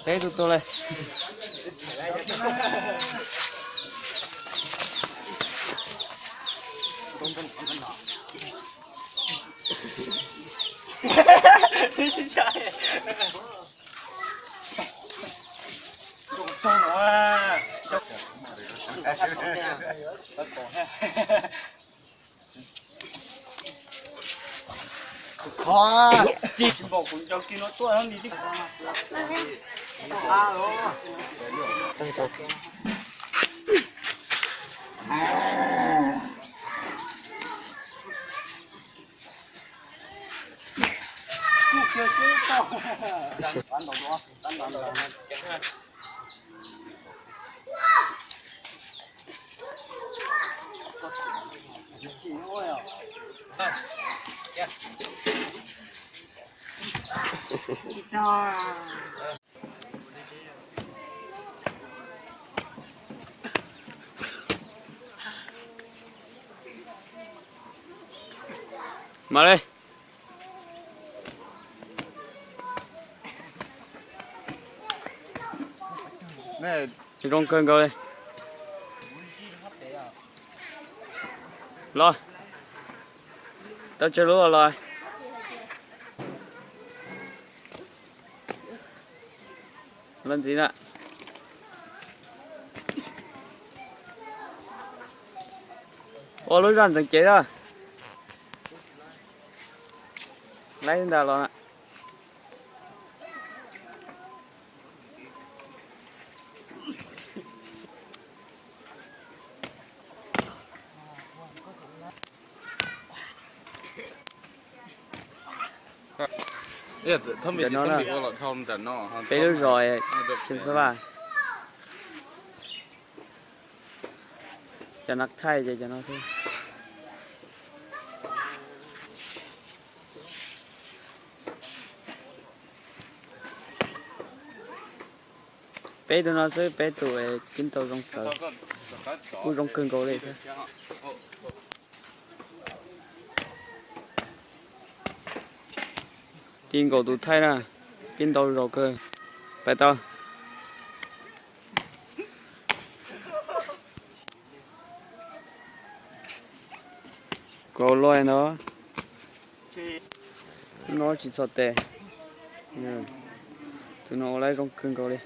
Teb tus tuag li. Mam li. Zoo kawg nkaus li. Los, tau tsawg lub los? Los ntxiv na. Ua lub zaj ntxeev cev na. Laib ntag los na. Ntawm no na, peb lub zos Xeev Xab Vaj. Cov no thaij ces cov no xwb. Peb tus no xwb, peb tus pib ntau zoo kawg, kuj zoo kawg nkaus li xwb. Ti nkaus tus thaij na, pib ntau zaus kawg. Pais tau. Kaus loj no. Tus no tsis txog tes. Tus no ua laib zoo kawg nkaus li.